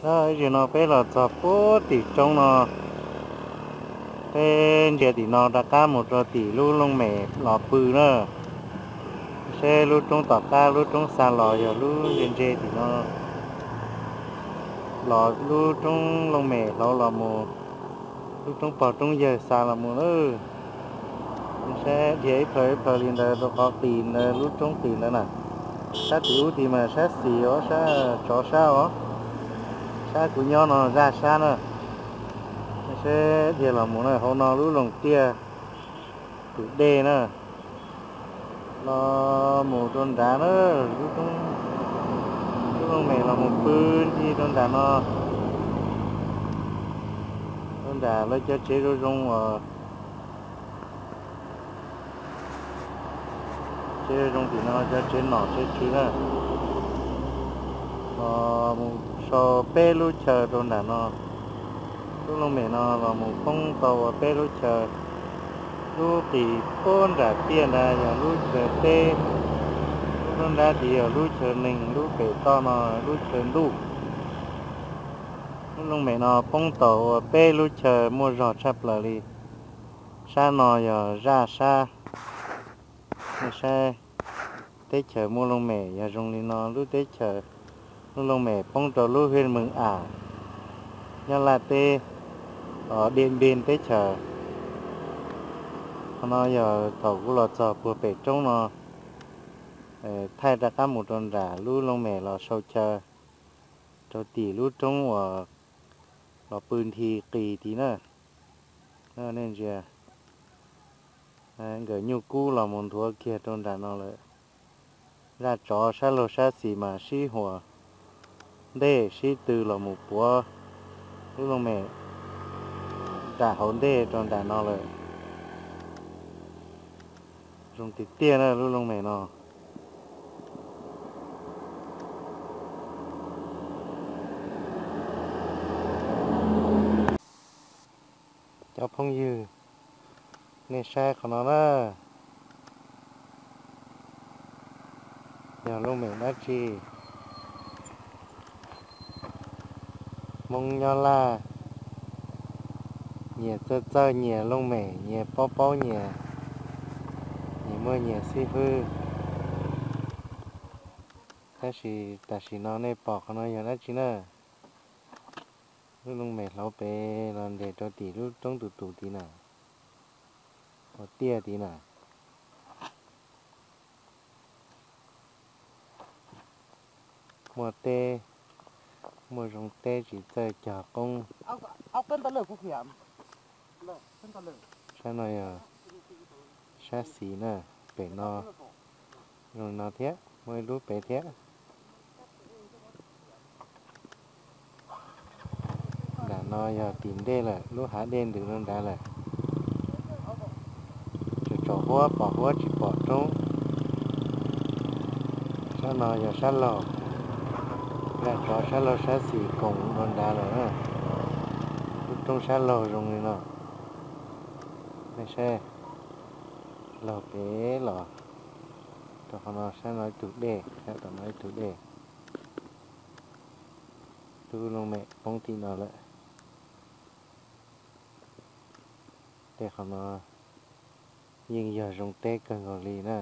Ib zaug no peb los txog puag tim roob no, peb ntsia tim no rov qab mus rau tim lub looj mem los pw na. Seb lub roob tom qab lub roob xa los yog lub ntse ntse tim no, los lub roob looj mem hlau los mus, lub roob pog roob yawg xa los mus lawm. Saib dhia ib plhaw ib plhaw li ntawd rau qhov qis ntawd lub roob qis ntawd na. Sab tim ub tid mas sab xis os, sab tsov sab os, sab kuv nyob no zaj sab na. Saib dhia los mus na, hauv no lub looj tiaj tus dej na, los mus rau nrad na, lub looj mem los mus pw nti rau nram no. Rau nram lawv cov tsev zoo zoo uas, tsev zoo zoo tim no cov tsev nom tsev tswv na. Los mus sau peb lub chaw rau nram no. Lub looj mem no los mus poob tau ua peb lub chaw. Lub qis puag nram tiaj nrad yog lub chaw teb, lub nrab tid yog lub chaw neeg, lub pem toj no lub chaw ntuj. Lub looj mem no poob tau ua peb lub chaw muaj zog tshaj plaws li. Sab no yog zaj sab. Nej saib, teb chaws muaj looj mem yog zoo li no, lub teb chaws, lub looj mem poob rau lub hwj mees am, nyob Laj teb, Diaj Npij teb chaws. Qhov no yog thaum kuv los txog puag pem roob no, thaij rov qab mus rau nram lub looj mem los sau chaw rau tim lub roob uas los pw nthi qis tid na. Nej ntsia, nkawm nyuj kub los mus nthuav kiag rau nram no lawm. Zaj tsov sab laug sab xis mas sib huas ntej sib tw los mus puav lub looj mem nram hauv ntej rau nram no lawm. Zoo tiag tiag na lub looj mem no. Cov phooj ywg, nej saib qhov no na, yog looj mem dab tsi? Hmoob nyob Laj nyias txawj txawj nyias looj mem, nyias paub paub nyias, nyias muaj nyias xib fwb. Tab sis tam sim no nej pom qhov no yog dab tsi na? Lub looj mem hlau pem los nres rau tim lub roob tus tus tid na, ua tiaj tid na. Muaj teb, muaj zoo teb tsis txawj cog qoob. Sab no yog sab xis na, pem no zoo no thiab, muaj ib lub pem thiab. Nram no yog tim ntej lawm, lub hav dej ntws rau nrad lawm. Tsuas tsaus huab pom huab tsis pom roob. Sab no yog sab laug, zaj tsov sab laug sab xis koom rau nrad lawm. Lub roob sab laug zoo li no. Nej saib, laug pem los rau qhov no, sab no ib tug dej, sab tom no ib tug dej. Lub looj mem poob tim no lawm. Tej qhov no yeej yog zoo teb kawg nkaus li na.